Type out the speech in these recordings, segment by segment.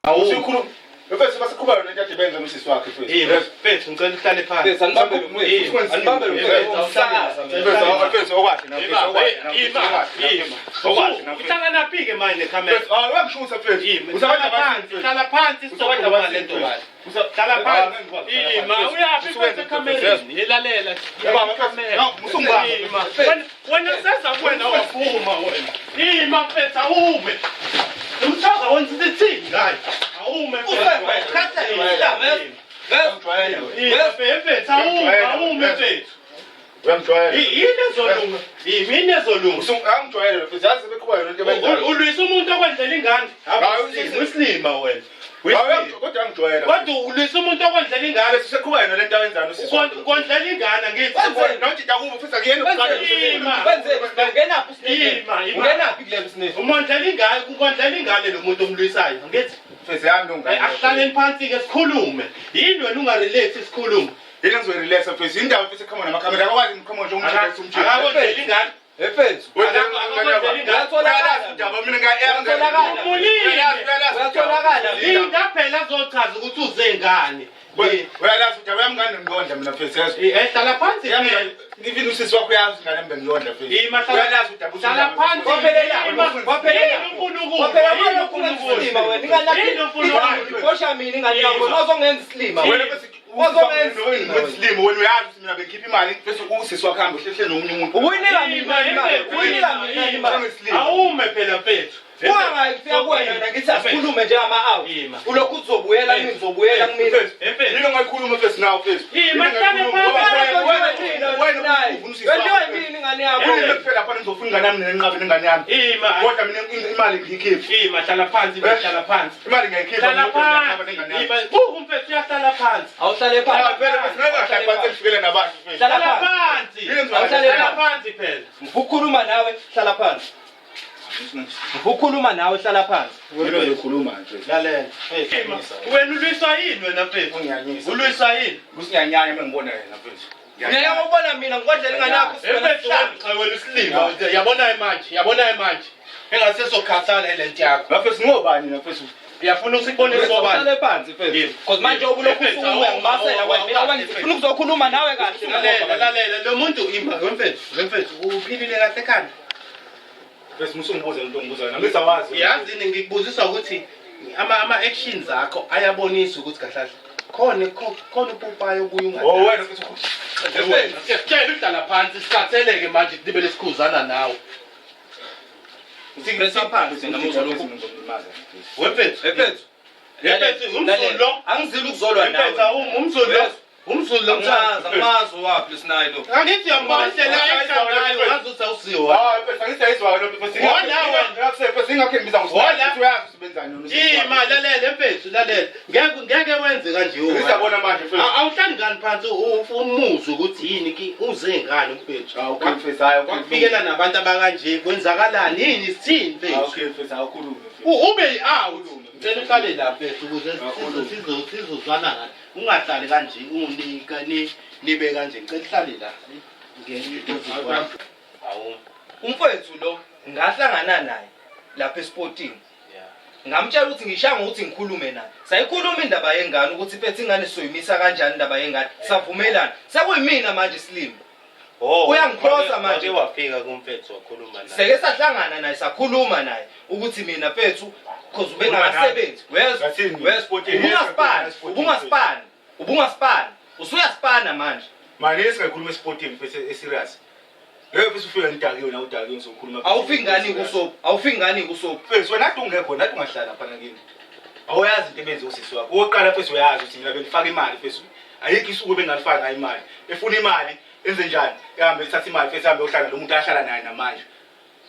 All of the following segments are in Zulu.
Awu. Usukhuluma. Mfethu basiqhuba yona into ade benza nosisi wakhe mfethu. Ima, mfethu ngicela uhlale phansi. Mfethu anibambe lo mfethu. Anibambe lo mfethu. Umsakaza mina. Mfethu mfethu okwahle na mfethu okwahle na Ima, mfethu ima. okwahle na mfethu. Uhlanganaphi-ke manje nekhamera? Mfethu awu uyangishutha mfethu. Ima, Usabantu hlala phansi, hlala phansi sizokhuluma le nto kahle. Hlala phansi. Ima, uyaphi mfethu ekhamereni? Ilalela. Baba, mfethu, no, usungibamba. Ima. Wena seza kuwena waphuma wena. Ima mfethu awume. Umchaza wenza ithini ngayo? Awume mfethu. Ima mfethu awume, awume mfethu. Uyangijwayela. Yini ezolunga? Yini ezolunga? Usungangijwayela mfethu. Yazi beqhuba yona into ebenzayo. Ulwisa umuntu okwendlela ingane. Hayi, usilima. Usilima wena. Hayi, kodwa uyangijwayela. Kodwa ulwisa umuntu okwendlela ingane. Mfethu seqhuba yona lento ayenzayo nosisi wakhe. Ukondlela ingane angithi. Nothi dakubo futhi akuyena ukuqala. Ima. Ungenaphi uSnake? Ima, ima. Ungenaphi kule business? Umondlela ingane, ukondlela ingane lo muntu omlwisayo. Angithi. Mfethu yami lo ngane. Akuhlaleni phansi-ke sikhulume. Yini wena ungarelax sikhulume? Yini ngizoyirelaxa mfethu. Indawo mfethu ekhama namakhamera. Akwazi ngikhama nje umtshele umtshele. Akakondlela ingane. Mfethu. Uyalazi udaba mina Uyatholakala. Linda phela azochaza ukuthi uze ngani. Uyalazi udaba uyamngane ngiyondla mina mfethu yezwa. Eh hlala phansi phela. Even usisi wakho uyazi ngane mbe ngiyondla mfethu. Ima hlala Uyalazi udaba Hlala phansi. Waphelela. Ima. Waphelela. Yini ufuna ukudla? Waphela Yini wena ufuna ufuna ukudla? isilima wena. Ingane Yini ufuna ukudla? Bosha mina ingane yakho. Wazongenza isilima wena. Wena isilimo wena uyazi ukuthi mina bengikhipha imali bese usisi wakho ahambe uhlehla nomunye umuntu. Ubuyinika mina imali. Ubuyinika mina imali. Awume phela mfethu. Ungangayi kufika kuwena wena ngithi asikhulume njengama-out. Ima. Ulokhu uzobuyela kumina uzobuyela kumina. Mfethu. Yini ongayikhuluma mfethu nawe mfethu. Ima, hlale phansi. Wenziwa yimina ingane yakho. Yini kuphela lapha ngizofuna ingane yami nenqabe nengane yami. Ima. Kodwa mina imali ngiyikhiphe. Ima hlala phansi, hlala phansi. Imali ngiyayikhipha. Hlala phansi. Ima, buka umfethu uyahlala phansi. Awuhlale phansi. Vele mfethu ngeke ngahlala phansi ngifikele nabantu mfethu. Hlala Hlala phansi. phansi. Awuhlale Hlala phansi phela. Ngifuna nawe hlala phansi. Ngifuna nawe hlala phansi. Wena uzokhuluma nje. Lalela. Ima, wena ulwiswa yini wena mfethu? Ungiyanyisa. Ulwiswa yini? Kusinyanyanya uma ngibona yena mfethu. Ngeke ubona mina ngikodlela ingane yakho Mfethu cha wena usilima. Yabona manje, yabona manje. Engase sokhathala lento yakho. Mfethu ngobani na mfethu? Uyafuna usikubonise obani? Uhlale phansi mfethu. Because manje ubulokhu Mfethu, usuke uyangibasela wena. Mina awukahle, ngifuna ukuzokhuluma nawe kahle. Lalela, lalela. Lo muntu ima, mfethu, mfethu uphilile kahle ekhanda. Mfethu musungibuza into ongibuza yona. Ngizawazi. Yazini ngikubuzisa ukuthi ama ama actions akho ayabonisa ukuthi kahle kahle khona khona upopayo obuye ungathi. Oh wena mfethu. Siyakutshela uhlala phansi sikhatheleke manje libe lesikhuzana nawe. Pressa phansi Ngizwa lokhu ngizomlimaza mfethu. Wemfethu. Mfethu. Mfethu umzulu lo. Angizili ukuzolwa nawe. Mfethu awumi umzulu lo. Umzulu lo Angimazi, angimazi owaphi lesinayi lo. Angithi uyambona indlela ayenza ngayo ngazi ukuthi awusiwa. Hayi mfethu angisayizwa lento mfethu. Wona wena. Ngakuse mfethu ingakho ngibiza Wona. ngokuthi uyazi usebenzani noma. Ima lalela mfethu lalela. Ngeke ngeke wenze kanje wena. Ngizabona manje mfethu. Awuhlali ngani phansi umuzwe ukuthi yini ki uze ngani mfethu. Ah okay mfethu hayi okay. Kwakufikela nabantu abakanje kwenzakalani yini sithini mfethu. Ah okay mfethu awukhulume mfethu. Ube yi-out. Ngicela uhlale la mfethu ukuze sizozwana kahle. Ungahlali kanje unika ni nibe kanje. Ngicela uhlale la. Ngene into ezizwana. Awu. Umfowethu lo ngahlangana naye lapha esporting. Yeah. Ngamtshela ukuthi ngishaya ngokuthi ngikhulume naye. Sayikhuluma indaba yengane ukuthi mfethu ingane soyimisa kanjani indaba yengane. Savumelana. Sekuyimina manje silima. Oh, Uyangikrosa manje. Wake wafika kumfethu wakhuluma naye. Seke sahlangana naye sakhuluma naye ukuthi mina mfethu cause ubengakasebenzi. Wezwa? Ngathini? Wezwa? Sporting. Ubungaspani, Sporting. ubungaspani, ubungaspani. Usuyaspana manje. Manje singakhuluma esporting mfethu eserious. Ngeke mfethu ufike ngidakiwe na udakiwe ngizokhuluma. Awufiki ngani kusophu? Awufiki ngani kusophu? Mfethu wena kade ungekho nathi ungahlala lapha nakini. Awuyazi into ebenziwa usisi wakho. Okokuqala mfethu uyazi ukuthi mina bengifaka imali mfethu. Ayikho isuku bengalifaka ngayo imali. Efuna imali enze njani? Ehambe ethatha imali mfethu ehambe yohlala lo muntu ahlala naye namanje.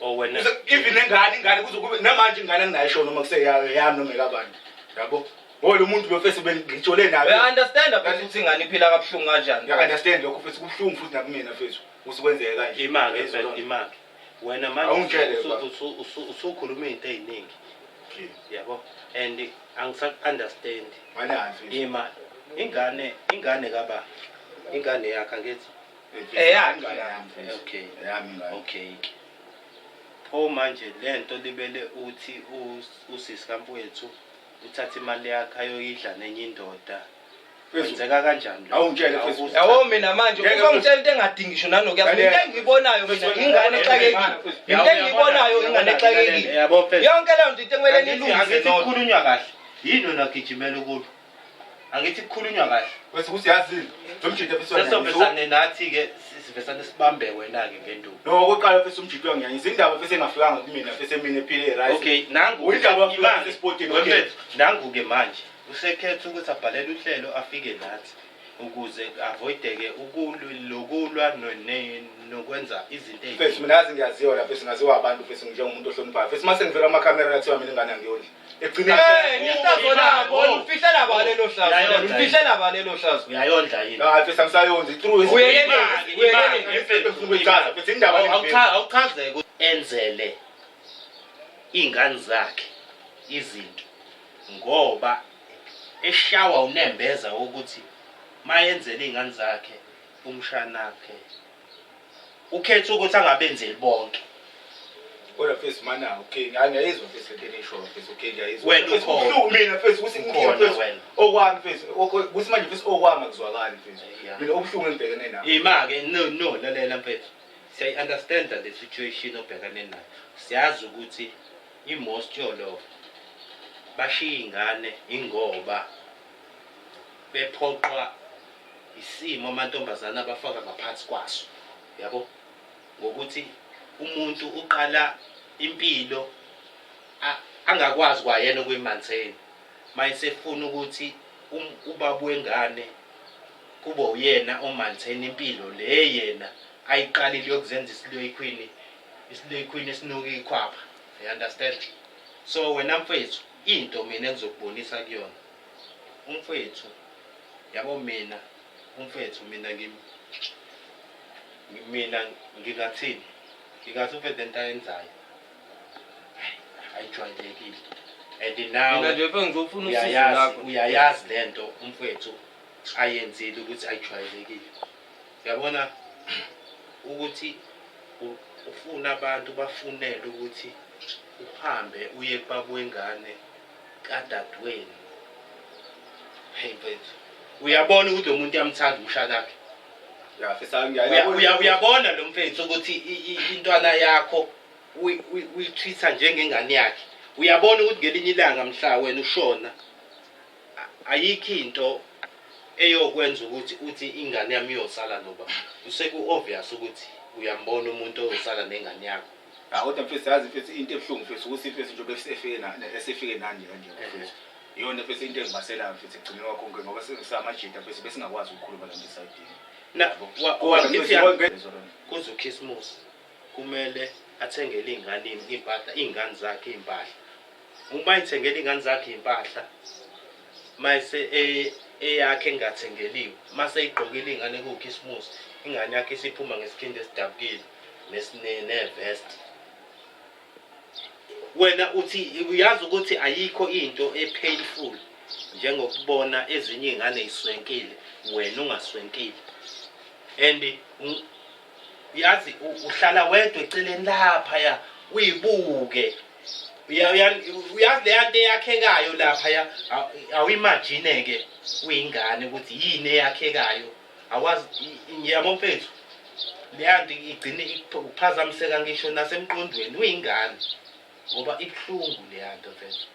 Oh wena. Even nengane ingane kuze kube namanje ingane anginayo isho noma kuseyami noma ekabani. Yabo? Ngoba lo muntu lo mfethu bengitshole naye. Uya-understand mfethu ukuthi ingane iphila kabuhlungu kanjani? Ngiya-understand lokho mfethu kubuhlungu futhi nakumina mfethu ukuthi kwenzeke kanje. Ima-ke mfethu, ima-ke. Wena manje Awungitshele, baba. usukhuluma izinto ey'ningi. Okay. Yabo? And angisaku-understand. Manani mfethu. Ima ingane ingane kaba ingane yakhe angithi. Eyakhe. Ingane yami mfethu. Okay. Eyami ingane. Okay. Pho manje lento libele uthi usisi kamfowethu Uthatha imali yakhe ayoyidla nenye indoda. Kwenzeka kanjani lokho? Awungitshele mfethu. Yabo mina manje Ngeke uzongitshela into engadingi ngisho nanokuyazi. Into engiyibonayo mina ingane exakekile. Into engiyibonayo ingane exakekile. Yabo mfethu. Yonke leyo nto into ekumele nilungise Angithi nodwa. kukhulunywa kahle. Yini wena gijimela ukulo? Angithi kukhulunywa kahle. Bese kuthi yazini. Lo mjita mfethu Sesovesane nathi-ke sivesane sibambe wena-ke ngenduku. No okokuqala mfethu umjita uyangiyanyisa. Indaba mfethu engafikanga kumina mfethu mina ephile right. Okay, nangu Uyindaba wafika imali. esipotini, okay. Wemfethu, nangu-ke manje usekhetha ukuthi abhalele uhlelo afike nathi ukuze avoideke lokulwa nokwenza izinto Mfethu ey'ningi. mina yazi ngiyaziwa la mfethu ngaziwa abantu mfethu njengomuntu ohloniphayo. Mfethu mase ngivela amakhamera kuthiwa mina ingane angiyondli. Ekugcineni Eh, ihlazo labo, ulifihlela ba lelo hlazo. Uyayondla Ulifihlela ba lelo hlazo. Uyayondla yini? Hayi mfethu angisayondli. True. Uyeke- Imali, uyekele. imali, mfethu, Ngifuna ukuyichaza mfethu indaba le mfethu. Awuchazeke ukuthi enzele iy'ngane zakhe izinto ngoba eshawa unembeza wokuthi mayenzele iy'ngane zakhe umshanakhe ukhetha ukuthi angabenzeli bonke. Kodwa mfethu mana okay ngiyayizwa mfethu lento enishoyo mfethu okay ngiyayizwa. Wena Mfethu, ukhona. kubuhlungu mina mfethu ukuthi inkinga Ukhona mfethu wena. okwami mfethu ukuthi manje mfethu okwami akuzwakali mfethu. Yeah. Mina okubuhlungu engibhekene nakho. Ima-ke no no lalela mfethu siyayi-understanda le situation obhekane nayo siyazi ukuthi i-most yolova bashiya iy'ngane ingoba bephoqwa isimo amantombazane abafaka ngaphansi kwaso yabo ngokuthi umuntu uqala impilo angakwazi kwayena ukuyi-maintain mayesefuna ukuthi ubaba wengane kube uyena o-maintain impilo le yena ayiqalile yokuzenza i-slay queen, i-slay queen esinuka ikhwapha. You understand? So wena mfethu into mina engizokubonisa kuyona umfethu yabo mina umfethu mina mina ngingathini ngingathi umfethu lento ayenzayo ayijwayelekile and Mina nawe nje mfethu ngizofuna usizo uyayazi lakho. uyayazi lento umfethu ayenzile ukuthi ayijwayelekile. Uyabona ukuthi ufuna abantu bafunele ukuthi uhambe uye kubaba wengane kadadewenu. Hey mfethu, uyabona ukuthi lo muntu uyamthanda umshanakhe. Ya mfethu ngiyayabona. Uyabona lo mfethu ukuthi intwana yakho uyitreat-a njengengane yakhe. Uyabona ukuthi ngelinye ilanga mhla wena ushona ayikho into eyokwenza ukuthi uthi ingane yami iyosala noba. Useku-obvious ukuthi uyambona umuntu oyosala nengane yakho. Ha kodwa mfethu yazi mfethu into ebuhlungu mfethu ukuthi mfethu njengoba esefike na esefike nani kanje mfethu. Iyona mfethu into engibaselayo mfethu ekugcineni kwakho konke ngoba sesamajita mfethu besingakwazi ukukhuluma lento esayidini. Na Kodwa wangithi mfethu konke kuze uChristmas kumele athengele iy'ngane iy'mpahla, iy'ngane zakhe iy'mpahla. Uma ethengela iy'ngane zakhe iy'mpahla mayese eyakhe engathengeliwe mase igqokile ingane kukhisimusi ingane yakhe isiphuma ngesikhindi esidabukile nevest. Wena uthi uyazi ukuthi ayikho into e-painful njengokubona ezinye iy'ngane y'swenkile wena ungaswenkile. And yazi uhlala wedwa eceleni laphaya uyibuke. Uyazi leya nto eyakhekayo laphaya awuyimagine-ke uyingane ukuthi yini eyakhekayo. Awazi yabo mfethu leya nto igcine ukuphazamiseka ngisho nasemqondweni uyingane ngoba ibuhlungu leya nto mfethu.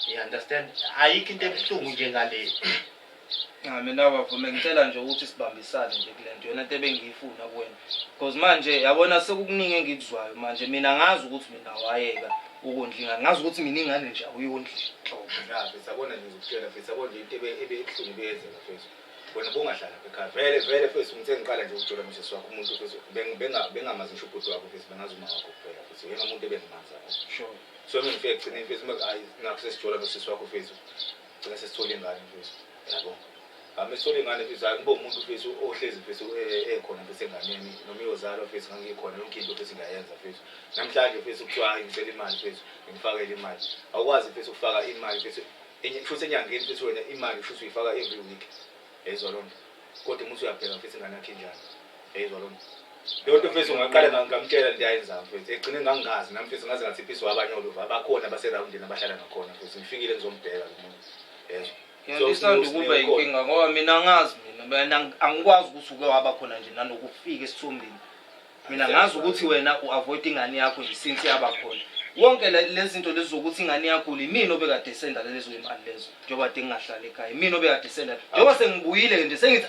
You understand? Ayikho into ebuhlungu njengale. Cha mina bavume ngicela nje ukuthi sibambisane nje kule nto yona into ebengiyifuna kuwena. Because manje yabona sekukuningi engikuzwayo manje mina ngazi ukuthi mina wayeka ukondla ingane ngazi ukuthi mina ingane nje awuyondli nhlobo. Ya mfethu yabona nje ngizokutshela mfethu yabona nje into ebe ebuhlungu ebeyenzeka mfethu. Wena bowungahlala lapha ekhaya vele vele mfethu ngithe ngiqala nje ukujola nomsesi wakho umuntu mfethu bengamazi ngisho ubhuti wakho mfethu bengazi uma wakho kuphela mfethu uyena umuntu ebengimazi yabo. Sure. So mina ngifike ekugcineni mfethu uma hayi nakho sesijola nosisi wakho mfethu gcina sesithola ingane mfethu yabo. Hame sithola ingane mfethu hayi ngibe umuntu mfethu ohlezi mfethu ekhona mfethu enganeni noma iyozalwa mfethu ngangikhona yonke into mfethu ngiyayenza mfethu. Namhlanje mfethu kuthiwa hayi ngicela imali mfethu ngifakele imali. Awukwazi mfethu ukufaka imali mfethu enye futhi enyangeni mfethu wena imali futhi uyifaka every week. Yayizwa loo nto. Kodwa uma uthi uyabheka mfethu ingane yakho injani. Yayizwa loo nto. Leyo nto mfethu ngaqala ngamtshela lento ayenzayo mfethu. Egcine ngangingazi nami mfethu ngaze ngathi phisi wabanye oluva abakhona abaserawundini abahlala ngakhona mfethu. Ngifikile ngizombheka lo muntu. Yezwa. Yona isanda ukuba inkinga ngoba mina angazi mina mina angikwazi ukuthi uke waba khona nje nanokufika esithombeni. Mina ngazi ukuthi wena u-avoid ingane yakho nje since yaba khona. Wonke lezi zinto lezi zokuthi ingane yakho imina obekade senda lezo imali lezo njengoba kade ngingahlali ekhaya. Imina obekade senda. Njengoba sengibuyile nje sengithi.